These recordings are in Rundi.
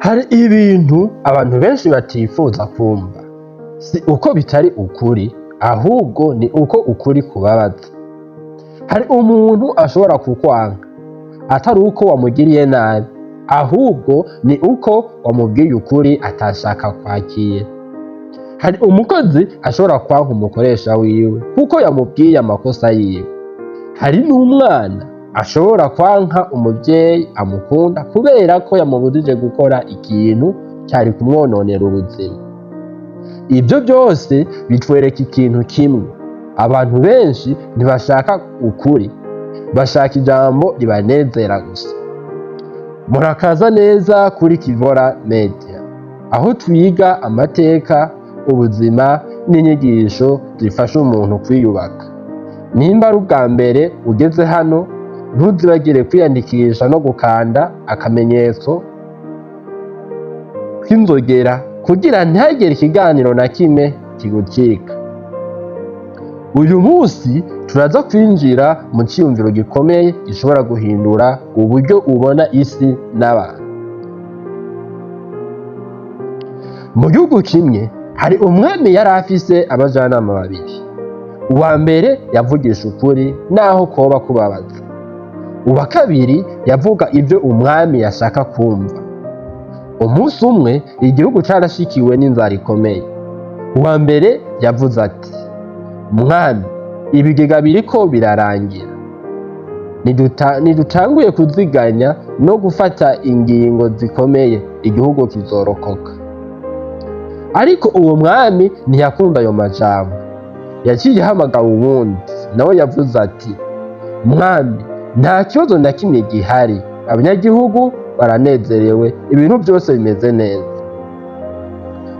Hari ibintu abantu benshi batifuza kumva. Si uko bitari ukuri, ahubwo ni uko ukuri kubabaza. Hari umuntu ashobora kukwanka, atari uko wamugiriye nabi, ahubwo ni uko wamubwiye ukuri atashaka kwakira. Hari umukozi ashobora kwanka umukoresha wiwe kuko yamubwiye amakosa yiwe. Hari n'umwana ashobora kwanka umuvyeyi amukunda kubera ko yamubujije gukora ikintu cari kumwononera ubuzima. Ivyo vyose bitwereka ikintu kimwe: abantu benshi ntibashaka ukuri, bashaka ijambo ribanezera gusa. Murakaza neza kuri Kivora Media, aho twiga amateka, ubuzima n'inyigisho zifasha umuntu kwiyubaka. Nimba ari ubwa mbere ugeze hano, ntuzibagire kwiyandikisha no gukanda akamenyetso k'inzogera kugira ntihagire ikiganiro na kimwe kigucika. Uyu munsi turaza kwinjira mu ciyumviro gikomeye gishobora guhindura uburyo ubona isi n'abantu. Mu gihugu kimwe hari umwami yari afise abajanama babiri. Uwa mbere yavugisha ukuri naho koba kubabaza. Uwa kabiri yavuga ivyo umwami yashaka kumva. Umunsi umwe igihugu carashikiwe n'inzara ikomeye. Uwa mbere yavuze ati: "Mwami, ibigega biriko birarangira. Nidutanguye kuziganya no gufata ingingo zikomeye, igihugu kizorokoka." Ariko uwo mwami ntiyakunda ayo majambo. Yaciye ahamagara uwundi, nawe yavuze ati: "Mwami, nta kibazo na kimwe gihari, abanyagihugu baranezerewe, ibintu byose bimeze neza."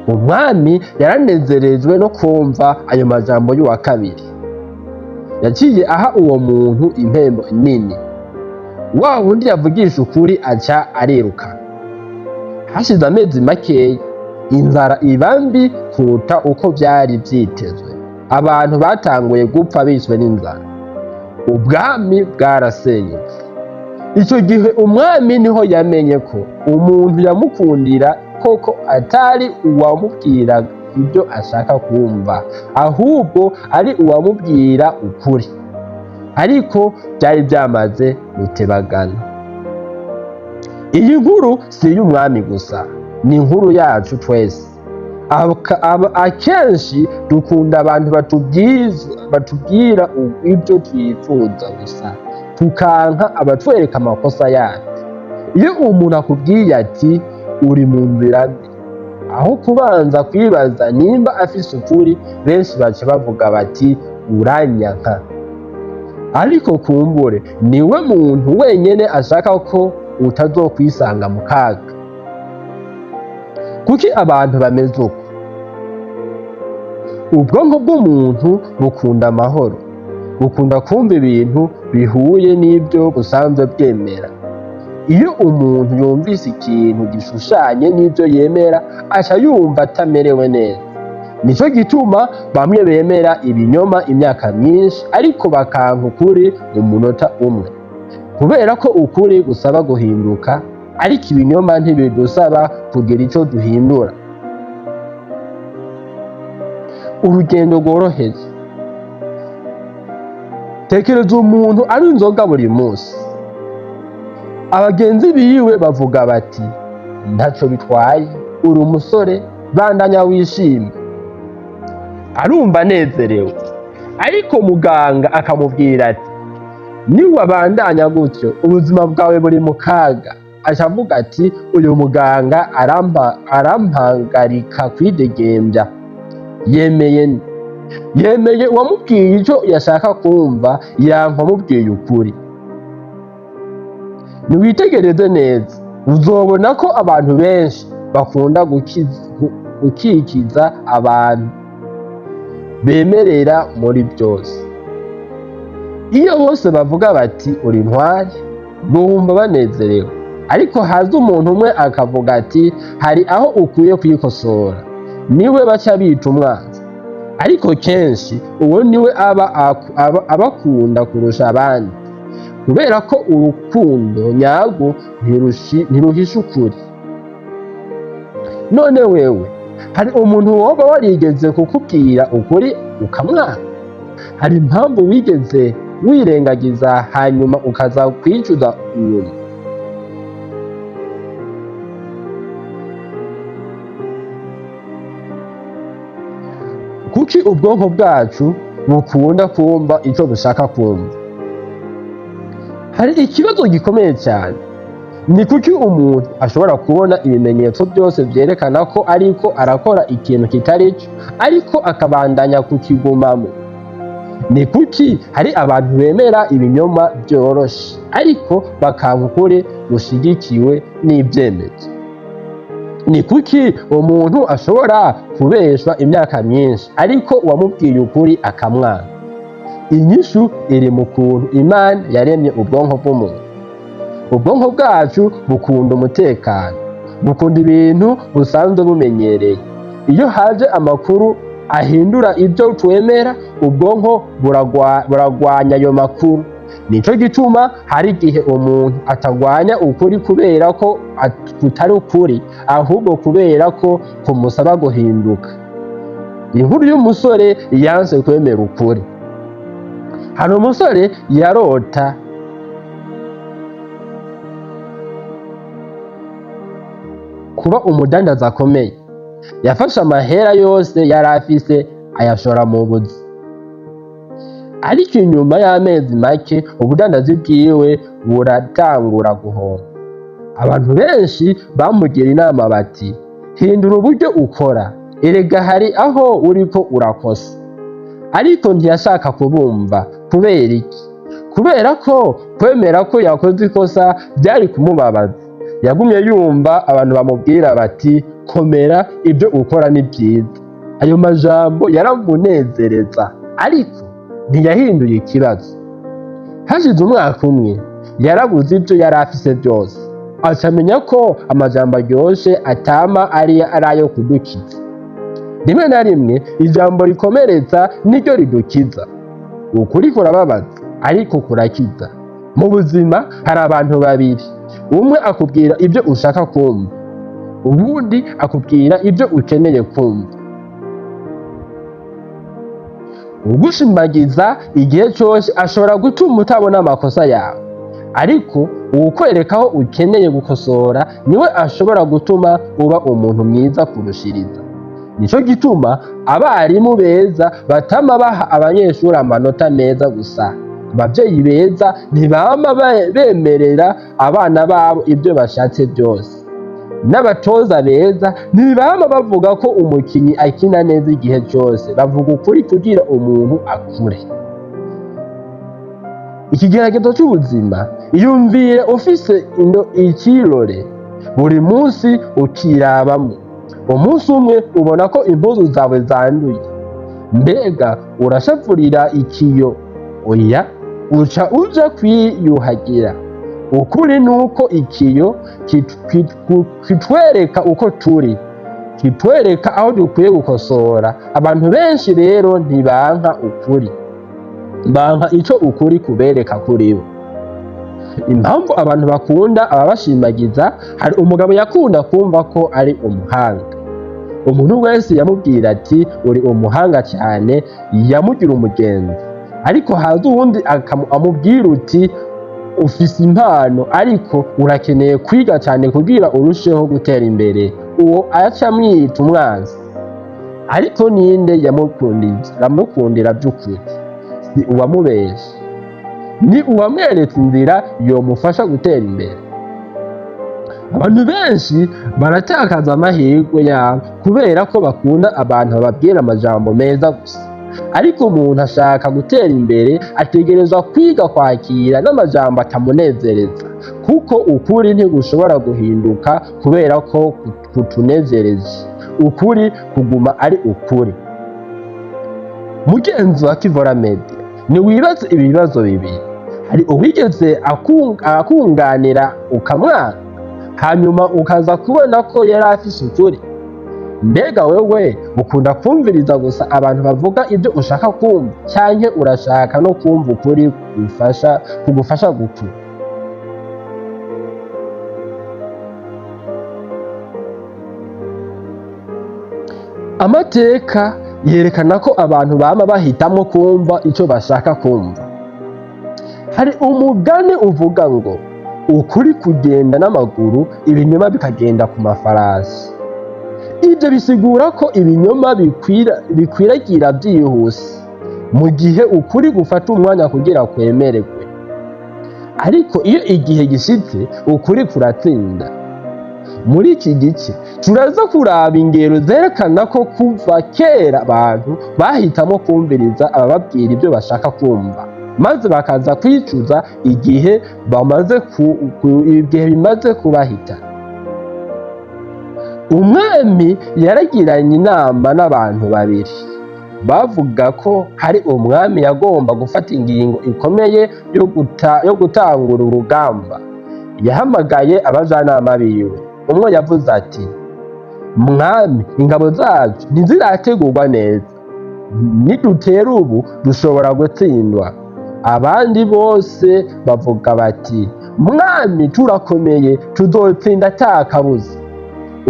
Umwami yaranezerejwe no kumva ayo majambo y'uwa kabiri. Yaciye aha uwo muntu impembo nini. Wa wundi yavugisha ukuri aca ariruka. Hashize amezi makeya, inzara iba mbi kuruta uko vyari vyitezwe. Abantu batanguye gupfa bishwe n'inzara. Ubwami bwarasenyutse. Ico gihe umwami niho yamenye ko umuntu yamukundira koko atari uwamubwira ibyo ashaka kumva, ahubwo ari uwamubwira ukuri. Ariko byari byamaze gutebagana. Iyi nkuru si iy'umwami gusa, ni inkuru yacu twese. Akenshi dukunda abantu batubwira ibyo twifuza gusa, tukanka abatwereka amakosa yacu. Iyo umuntu akubwiye ati: "Uri mu nzira mbi", aho kubanza kwibaza nimba afise ukuri, benshi baca bavuga bati: "Uranyanka." Ariko kumbure niwe muntu wenyene ashaka ko utazokwisanga mu kaga. Kuki abantu bameze uko? Ubwonko bw'umuntu bukunda amahoro, bukunda kumva ibintu bihuye n'ibyo busanzwe bwemera. Iyo umuntu yumvise ikintu gishushanye n'ibyo yemera, aca yumva atamerewe neza. Nico gituma bamwe bemera ibinyoma imyaka myinshi, ariko bakanka ukuri mu munota umwe, kubera ko ukuri gusaba guhinduka, ariko ibinyoma ntibidusaba kugira ico duhindura. Urugendo rworoheje: tekereza umuntu anywa inzoga buri munsi. Abagenzi biwe bavuga bati: "Ntaco bitwaye, uri umusore, bandanya wishime." Arumva anezerewe, ariko muganga akamubwira ati: "Niwabandanya gutyo, ubuzima bwawe buri mu kaga." Aca avuga ati: "Uyu muganga arampagarika kwidegembya." Yemeye nde? Yemeye uwamubwiye ico yashaka kumva, yanka amubwiye ukuri. Niwitegereze neza, uzobona ko abantu benshi bakunda gukikiza abantu bemerera muri byose. Iyo bose bavuga bati: "Uri ntwari", bumva banezerewe. Ariko haza umuntu umwe akavuga ati: "Hari aho ukwiye kwikosora", niwe baca bita umwanzi. Ariko kenshi uwo niwe aba abakunda kurusha abandi, kubera ko urukundo nyarwo ntiruhisha ukuri. None wewe, hari umuntu woba warigeze kukubwira ukuri ukamwanga? Hari impamvu wigeze wirengagiza hanyuma ukaza kwicuza inyuma? Kuki ubwonko bwacu bukunda kumva ico bushaka kumva? Hari ikibazo gikomeye cyane. Ni kuki umuntu ashobora kubona ibimenyetso byose vyerekana ko ariko arakora ikintu kitari cyo, ariko akabandanya kukigumamo? Ni kuki hari abantu bemera ibinyoma vyoroshe, ariko bakanka ukuri gushigikiwe n'ivyemezo? Ni kuki umuntu ashobora kubeshwa imyaka myinshi, ariko uwamubwiye ukuri akamwanga? Inyishu iri mu kuntu Imana yaremye ubwonko bw'umuntu. Ubwonko bwacu bukunda umutekano, bukunda ibintu busanzwe bumenyereye. Iyo haje amakuru ahindura ibyo twemera, ubwonko buragwanya ayo makuru. Nico gituma hari igihe umuntu atagwanya ukuri kubera ko kutari ukuri, ahubwo kubera ko kumusaba guhinduka. Inkuru y'umusore yanse kwemera ukuri. Hari umusore yarota kuba umudandaza akomeye. Yafashe amahera yose yari afise ayashora mu buzi. Ariko inyuma y'amezi make ubudandazi bwiwe buratangura guhomba. Abantu benshi bamugira inama bati: hindura uburyo ukora, erega hari aho uriko urakosa. Ariko ntiyashaka kubumva. Kubera iki? Kubera ko kwemera ko yakoze ikosa byari kumubabaza. Yagumye yumva abantu bamubwira bati: komera, ibyo ukora ni byiza. Ayo majambo yaramunezereza, ariko ntiyahinduye ikibazo. Hashize umwaka umwe yarabuze ibyo yari afise byose, acamenya ko amajambo aryoshe atama ari ayo kudukiza. Rimwe na rimwe ijambo rikomeretsa niryo ridukiza. Ukuri kurababaza, ariko kurakiza. Mu buzima hari abantu babiri: umwe akubwira ibyo ushaka kumva, uwundi akubwira ibyo ukeneye kumva. Ugushimagiza igihe cyose ashobora gutuma utabona amakosa yawe, ariko uwukwereka aho ukeneye gukosora niwe ashobora gutuma uba umuntu mwiza kurushiriza. Nico gituma abarimu beza batama baha abanyeshuri amanota meza gusa. Abavyeyi beza ntibama bemerera abana babo ibyo bashatse byose. N'abatoza beza ntibama bavuga ko umukinyi akina neza igihe cyose, bavuga ukuri kugira umuntu akure. Ikigeragezo c'ubuzima: iyumvire ufise ikirore buri munsi ukirabamo. Umunsi umwe ubona ko impuzu zawe zanduye. Mbega urashavurira ikiyo? Oya, uca uja kwiyuhagira. Ukuri nuko ikiyo kitwereka uko turi, kitwereka aho dukwiye gukosora. Abantu benshi rero ntibanka ukuri, banka ico ukuri kubereka kuri bo. Impamvu abantu bakunda ababashimagiza: hari umugabo yakunda kumva ko ari umuhanga. Umuntu wese yamubwira ati: uri umuhanga cyane, yamugira umugenzi. Ariko haza uwundi amubwira uti: ufise impano, ariko urakeneye kwiga cyane kugira urusheho gutera imbere. Uwo aca amwita umwanzi. Ariko ninde yamukundira by'ukuri? Si uwamubeshe, ni uwamweretse inzira yomufasha gutera imbere. Abantu benshi baratakaza amahirwe yabo kubera ko bakunda abantu bababwira amajambo meza gusa. Ariko umuntu ashaka gutera imbere ategerezwa kwiga kwakira n'amajambo atamunezereza, kuko ukuri ntigushobora guhinduka kubera ko kutunezereje. Ukuri kuguma ari ukuri. Mugenzi wa Kivora Media, ntiwibaze ibibazo bibiri: hari uwigeze akunganira ukamwanga, hanyuma ukaza kubona ko yari afise ukuri? Mbega wewe ukunda kumviriza gusa abantu bavuga ibyo ushaka kumva, canke urashaka no kumva ukuri kugufasha gukura? Amateka yerekana ko abantu bama bahitamwo kumva ico bashaka kumva. Hari umugani uvuga ngo ukuri kugenda n'amaguru, ibinyoma bikagenda ku mafarasi. Ivyo bisigura ko ibinyoma bikwiragira vyihuse, mu gihe ukuri gufata umwanya kugira kwemererwe. Ariko iyo igihe gishitse, ukuri kuratsinda. Muri iki gice turaza kuraba ingero zerekana ko kuva kera abantu bahitamwo kumviriza abababwira ibyo bashaka kumva, maze bakaza kwicuza igihe bamaze igihe bimaze kubahitana. Umwami yaragiranye inama n'abantu babiri. Bavuga ko hari umwami yagomba gufata ingingo ikomeye yo gutangura urugamba. Yahamagaye abajanama biwe. Umwe yavuze ati: "Mwami, ingabo zacu ntizirategurwa neza, nidutera ubu dushobora gutsindwa." Abandi bose bavuga bati: "Mwami, turakomeye, tuzotsinda atakabuza."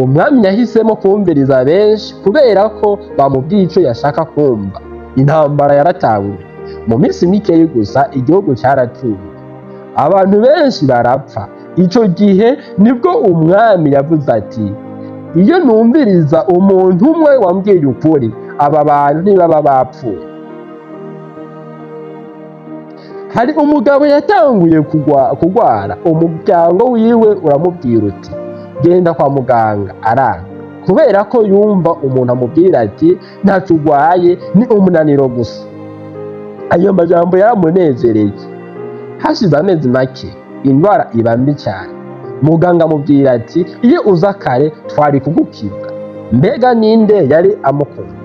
Umwami yahisemo kumviriza benshi kubera ko bamubwiye ico yashaka kumva. Intambara yaratanguye. Mu minsi mikeyi gusa igihugu caratsinzwe, abantu benshi barapfa. Ico gihe nibwo umwami yavuze ati: "Iyo numviriza umuntu umwe wambwiye ukuri, aba bantu ntibaba bapfuye." Hari umugabo yatanguye kugwara. Umuryango wiwe uramubwira uti: "Genda kwa muganga." Aranga, kubera ko yumva umuntu amubwira ati: "Ntaco urwaye, ni umunaniro gusa." Ayo majambo yaramunezereye. Hashize amezi make indwara iba mbi cyane. Muganga amubwira ati: "Iyo uza kare twari kugukiza." Mbega ninde yari amukunda?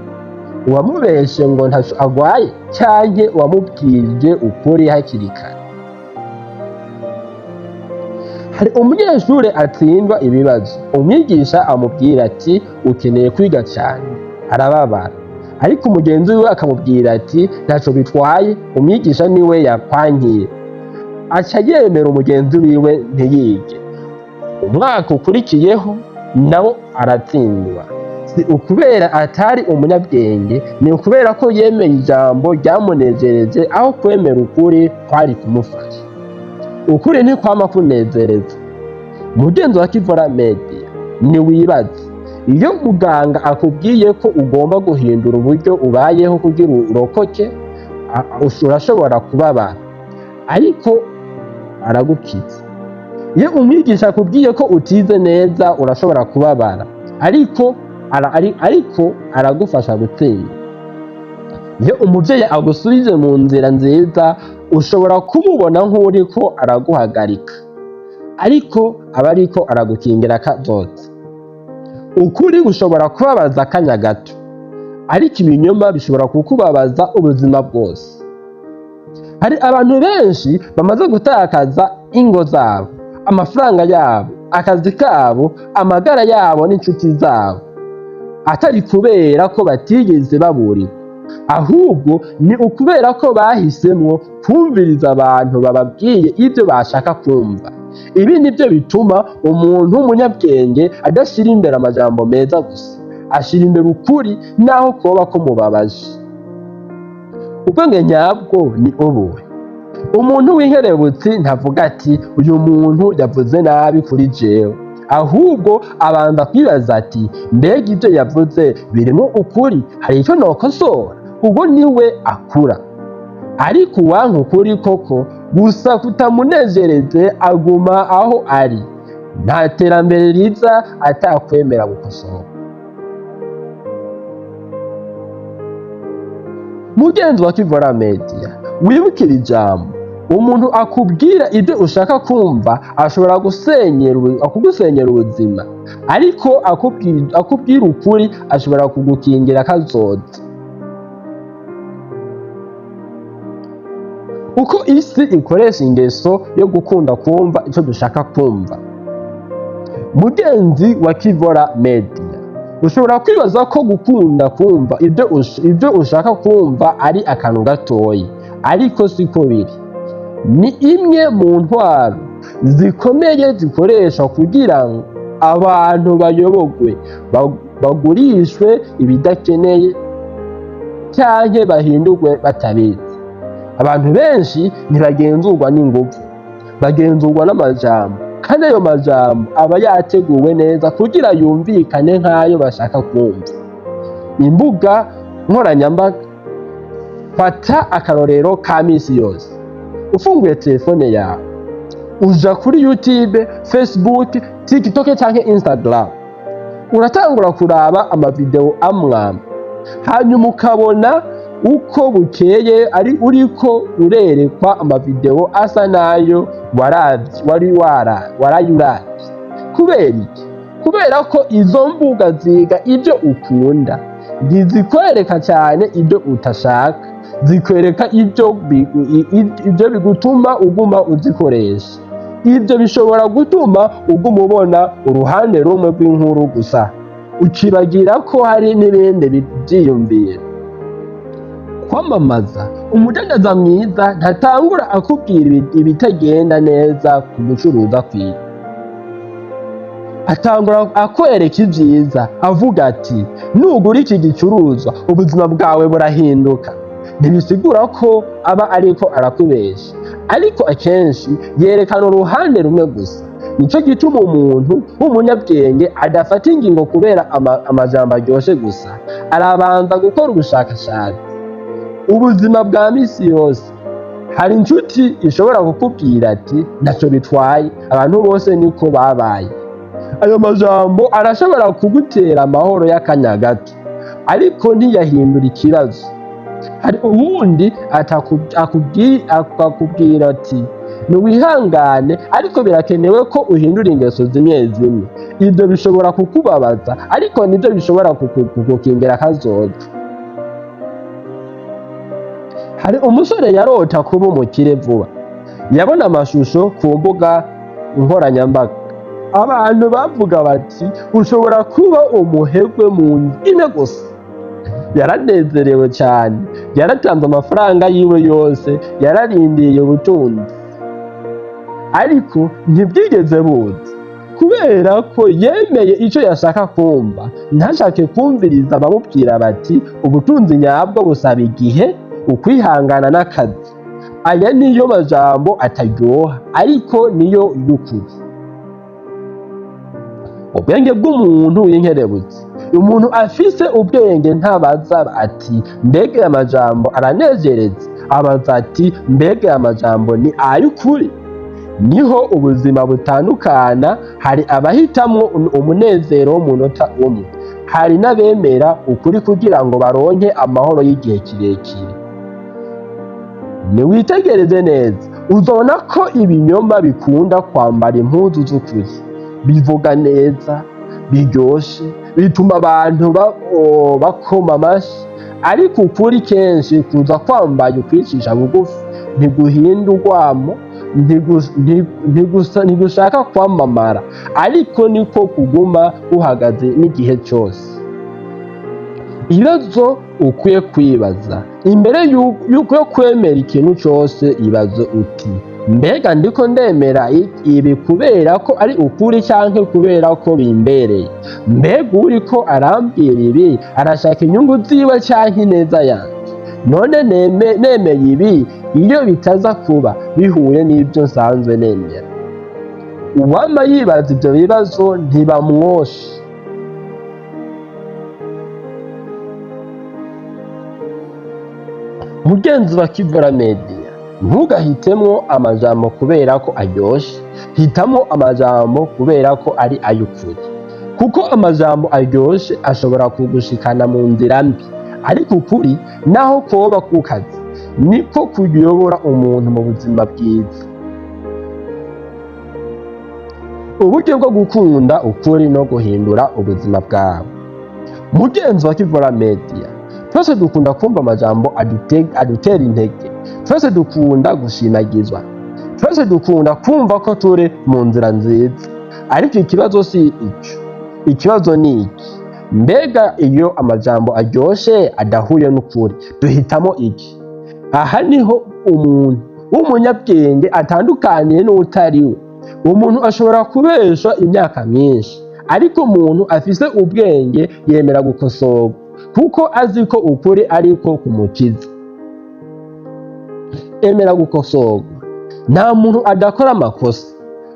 Uwamubeshe ngo ntaco agwaye, canke uwamubwije ukuri hakiri kare? Hari umunyeshure atsindwa ibibazo. Umwigisha amubwira ati: "Ukeneye kwiga cyane." Arababara. Ariko umugenzi wiwe akamubwira ati: "Ntaco bitwaye, umwigisha niwe yakwankiye." Aca yemera umugenzi wiwe, ntiyige. Umwaka ukurikiyeho nawo aratsindwa. Si ukubera atari umunyabwenge, ni ukubera ko yemeye ijambo ryamunezereje aho kwemera ukuri kwari kumufasha. Ukuri ntikwama kunezereza. Mugenzi wa Kivora Media, ntiwibaze iyo muganga akubwiye ko ugomba guhindura uburyo ubayeho kugira urokoke, urashobora kubabara, ariko aragukiza. Iyo umwigisha akubwiye ko utize neza, urashobora kubabara, ariko aragufasha gutsinda. Iyo umuvyeyi agusubije mu nzira nziza, ushobora kumubona nk'uriko araguhagarika, ariko aba ariko aragukingira akazoza. Ukuri gushobora kubabaza akanya gato, ariko ibinyoma bishobora kukubabaza ubuzima bwose. Hari abantu benshi bamaze gutakaza ingo zabo, amafaranga yabo, akazi kabo, amagara yabo n'inshuti zabo, atari kubera ko batigeze baburirwa, ahubwo ni ukubera ko bahisemwo kumviriza abantu bababwiye ibyo bashaka kumva. Ibi nibyo bituma umuntu w'umunyabwenge adashira imbere amajambo meza gusa, ashira imbere ukuri naho koba kumubabaje. Ubwenge nyabwo ni ubuhe? Umuntu w'inkerebutsi ntavuga ati: "Uyu muntu yavuze nabi kuri jewe." Ahubwo abanza kwibaza ati: "Mbega ibyo yavuze birimo ukuri? Hari icyo nokosora?" Ubwo niwe akura. Ariko uwanka ukuri koko gusa kutamunezereze, aguma aho ari. Nta terambere riza atakwemera gukosora. Mugenzi wa Kivora Media, wibukire ijambo: umuntu akubwira ibyo ushaka kumva ashobora kugusenyera ubuzima, ariko akubwira ukuri ashobora kugukingira akazoza. Uko isi ikoresha ingeso yo gukunda kumva icyo dushaka kumva. Mugenzi wa Kivora Media, ushobora kwibaza ko gukunda kumva ibyo ushaka kumva ari akantu gatoyi, ariko siko biri. Ni imwe mu ntwaro zikomeye zikoreshwa kugira ngo abantu bayobogwe, bagurishwe ibidakeneye canke bahindurwe batabizi. Abantu benshi ntibagenzurwa n'inguvu, bagenzurwa n'amajambo, kandi ayo majambo aba yateguwe neza kugira yumvikane nk'ayo bashaka kumva. Imbuga nkoranyambaga, fata akarorero ka misi yose. Ufunguye telefone yawe, uja kuri YouTube, Facebook, TikTok canke Instagram, uratangura kuraba amavideo amwamwe, hanyuma ukabona uko bukeye ari uriko urerekwa amavideo asa nayo waravye, wari warayuravye. Kubera iki? Kubera ko izo mbuga ziga ivyo ukunda, ntizikwereka cyane ibyo utashaka, zikwereka ibyo bigutuma uguma uzikoresha. Ibyo bishobora gutuma uguma ubona uruhande rumwe rw'inkuru gusa, ukibagira ko hari n'ibindi vyiyumviro. Kwamamaza: umudandaza mwiza ntatangura akubwira ibitagenda neza ku gucuruza kwiwe, atangura akwereka ivyiza, avuga ati: "Nugura iki gicuruzwa, ubuzima bwawe burahinduka." Ntibisigura ko aba ariko arakubesha, ariko akenshi yerekana uruhande rumwe gusa. Nico gituma umuntu w'umunyabwenge adafata ingingo kubera amajambo aryoshe gusa, arabanza gukora ubushakashatsi. Ubuzima bwa misi yose: hari inshuti ishobora kukubwira ati: "Ntacyo bitwaye, abantu bose niko babaye." Ayo majambo arashobora kugutera amahoro y'akanya gato, ariko ntiyahindura ikibazo. Hari uwundi akakubwira ati: "Niwihangane, ariko birakenewe ko uhindura ingeso zimwe zimwe." Ibyo bishobora kukubabaza, ariko nibyo bishobora kugukingira akazoza. Hari umusore yarota kuba umukire vuba. Yabona amashusho ku mbuga nkoranyambaga, abantu bavuga bati: "Ushobora kuba umuherwe mu nzu imwe gusa." Yaranezerewe cyane, yaratanze amafaranga yiwe yose, yararindiye ubutunzi, ariko ntibwigeze buza, kubera ko yemeye icyo yashaka kumva, ntashake kumviriza abamubwira bati: "Ubutunzi nyabwo busaba igihe, ukwihangana n'akazi." Aya niyo majambo ataryoha, ariko niyo y'ukuri. Ubwenge bw'umuntu w'inkerebutsi: umuntu afise ubwenge ntabaza ati: "Mbega aya majambo aranezereza?" Abaza ati: "Mbega aya majambo ni ay'ukuri?" Niho ubuzima butandukana. Hari abahitamwo umunezero w'umunota umwe, hari n'abemera ukuri kugira ngo baronke amahoro y'igihe kirekire. Niwitegereze neza, uzobona ko ibinyoma bikunda kwambara impuzu z'ukuri. Bivuga neza, biryoshe, bituma abantu bakoma amashi, ariko ukuri kenshi kuza kwambaye ukwicisha bugufi. Ntiguhinda urwamo, ntigushaka kwamamara, ariko niko kuguma guhagaze n'igihe cyose. Ibibazo ukwiye kwibaza imbere yuko yo kwemera ikintu cyose: ibaze uti: "Mbega ndiko ndemera ibi kubera ko ari ukuri canke kubera ko bimbereye? Mbega uriko arambwira ibi arashaka inyungu ziwe canke ineza yanje? None nemeye ibi iyo bitaza kuba bihuye n'ibyo nsanzwe nemera?" Uwama yibaza ivyo bibazo ntibamwoshe. Mugenzi wa Kivura Media, ntugahitemwo amajambo kubera ko aryoshe, hitamo amajambo kubera ko ari ay'ukuri, kuko amajambo aryoshe ashobora kugushikana mu nzira mbi, ariko ukuri, naho koba kukazi, niko kuyobora umuntu mu buzima bwiza. Uburyo bwo gukunda ukuri no guhindura ubuzima bwawe. Mugenzi wa Kivura Media, twese dukunda kumva amajambo adutera intege, twese dukunda gushimagizwa, twese dukunda kumva ko turi mu nzira nziza. Ariko ikibazo si ico, ikibazo ni iki: mbega iyo amajambo aryoshe adahuye n'ukuri, duhitamo iki? Aha niho umuntu w'umunyabwenge atandukaniye n'utari we. Umuntu ashobora kubesha imyaka myinshi, Ariko umuntu afise ubwenge yemera gukosorwa, kuko azi ko ukuri ariko kumukiza. Emera gukosorwa. Nta muntu adakora amakosa.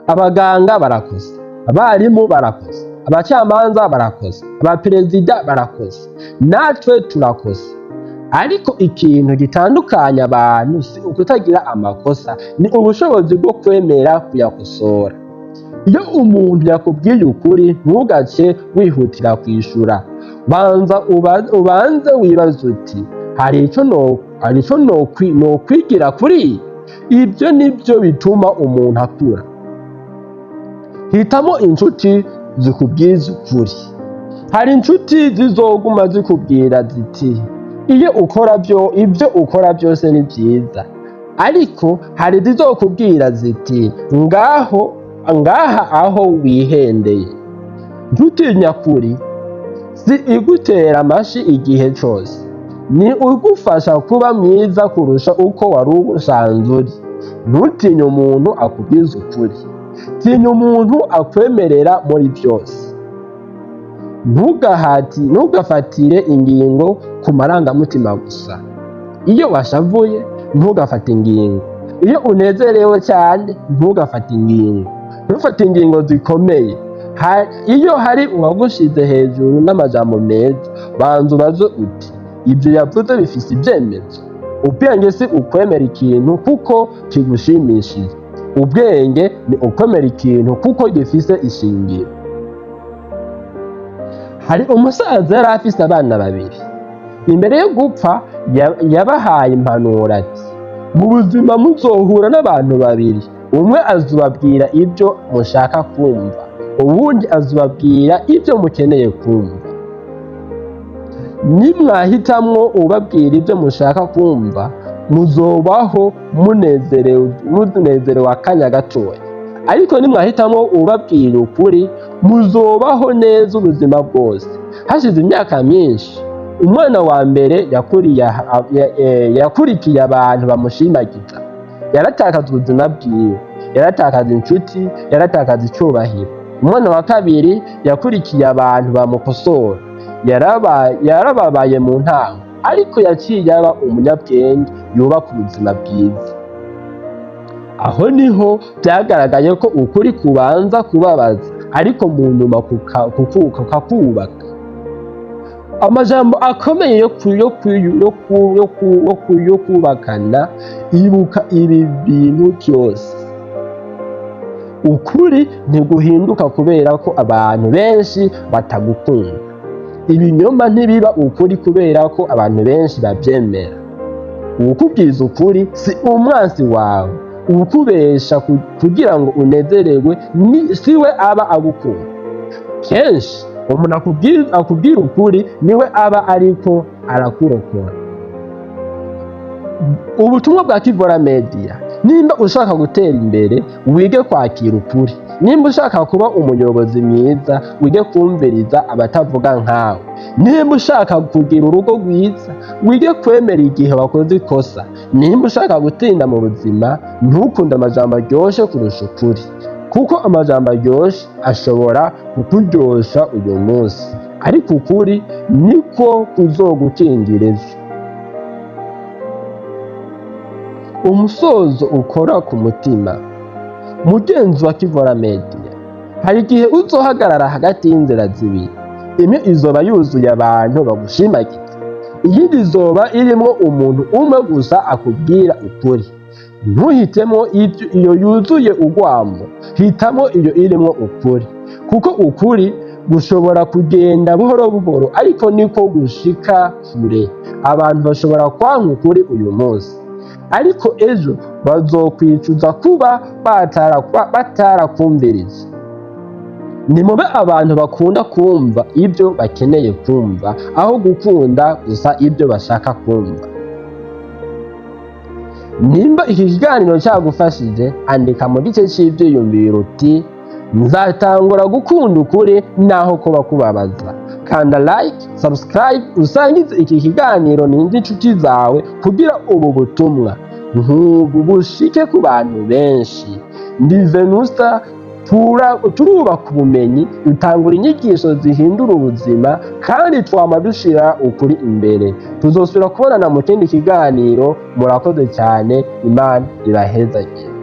Abaganga barakosa, abarimu barakosa, abacamanza barakosa, abaperezida barakosa, natwe turakosa. Ariko ikintu gitandukanya abantu si ukutagira amakosa, ni ubushobozi bwo kwemera kuyakosora. Iyo umuntu yakubwiye ukuri, ntugace wihutira kwishura. Banza ubanze wibaze uti: "Hari ico no hari ico nokwigira kuri ibyo?" Nibyo bituma umuntu akura. Hitamo inshuti zikubwiza ukuri. Hari inshuti zizoguma zikubwira ziti: "Iyo ukora byo, ibyo ukora byose ni byiza." Ariko hari izizokubwira ziti: "Ngaho ngaha aho wihendeye." Nshuti nyakuri si igutera amashi igihe cose, ni ugufasha kuba mwiza kurusha uko wari usanzwe uri. Ntutinye umuntu akubwiza ukuri, tinya umuntu akwemerera muri byose. Ntugafatire ingingo ku marangamutima gusa. Iyo washavuye, ntugafate ingingo. Iyo unezerewe cyane, ntugafate ingingo. Ntufate ingingo zikomeye. Iyo hari uwagushize hejuru n'amajambo meza, banza ubaze uti: "Ibyo yavuze bifise ibyemezo?" Ubwenge si ukwemera ikintu kuko kigushimishije, ubwenge ni ukwemera ikintu kuko gifise ishingiro. Hari umusaza yari afise abana babiri. Imbere yo gupfa yabahaye impanuro ati: "Mu buzima muzohura n'abantu babiri. Umwe azobabwira ibyo mushaka kumva, uwundi azobabwira ibyo mukeneye kumva. Nimwahitamwo ubabwira ibyo mushaka kumva, muzobaho munezerewe, munezerewe akanya gatoya. Ariko nimwahitamwo ubabwira ukuri, muzobaho neza ubuzima bwose." Hashize imyaka myinshi, umwana wa mbere yakurikiye abantu bamushimagiza. Yaratakaza ubuzima bwiwe, yaratakaza inshuti, yaratakaza icubahiro. Umwana wa kabiri yakurikiye abantu bamukosora. Yarababaye mu ntango, ariko yaciye aba umunyabwenge yubaka ubuzima bwiza. Aho niho byagaragaye ko ukuri kubanza kubabaza, ariko mu nyuma kukakubaka. Amajambo akomeye yo kubakana: ibuka ibi bintu byose. Ukuri ntiguhinduka kubera ko abantu benshi batagukunda. Ibinyoma ntibiba ukuri kubera ko abantu benshi babyemera. Uwukubwiza ukuri si umwansi wawe. Uwukubesha kugira ngo unezererwe siwe aba agukunda. Kenshi umuntu akubwira ukuri niwe aba ariko arakurokora. Ubutumwa bwa Kivora Media: nimba ushaka gutera imbere, wige kwakira ukuri. Nimba ushaka kuba umuyobozi mwiza, wige kumviriza abatavuga nkawe. Nimba ushaka kugira urugo rwiza, wige kwemera igihe wakoze ikosa. Nimba ushaka gutsinda mu buzima, ntukunde amajambo aryoshe kurusha ukuri, kuko amajambo aryoshe ashobora kukuryosha uyu munsi, ariko ukuri niko kuzogukingira ejo. Umusozo ukora ku mutima. Mugenzi wa Kivora Media, hari igihe uzohagarara hagati y'inzira zibiri. Imwe izoba yuzuye abantu bagushimagiza, iyindi izoba irimwo umuntu umwe gusa akubwira ukuri. Ntuhitemo iyo yuzuye urwamo, hitamo iyo irimwo ukuri, kuko ukuri gushobora kugenda buhoro buhoro, ariko niko gushika kure. Abantu bashobora kwanka ukuri uyu munsi, ariko ejo bazokwicuza kuba batarakumvirije. Nimube abantu bakunda kumva ibyo bakeneye kumva, aho gukunda gusa ibyo bashaka kumva. Nimba iki kiganiro cyagufashije, andika mu gice cy'ibyiyumviro uti: "Nzatangura gukunda ukuri naho kuba kubabaza." Kanda like, subscribe, usangize iki kiganiro n'indi nshuti zawe kugira ubu butumwa nk'ubu bushike ku bantu benshi. Ndi Venusta. Turubaka ubumenyi, dutangura inyigisho zihindura ubuzima, kandi twama dushira ukuri imbere. Tuzosubira kubonana mu kindi kiganiro. Murakoze cyane, Imana ibahezagire.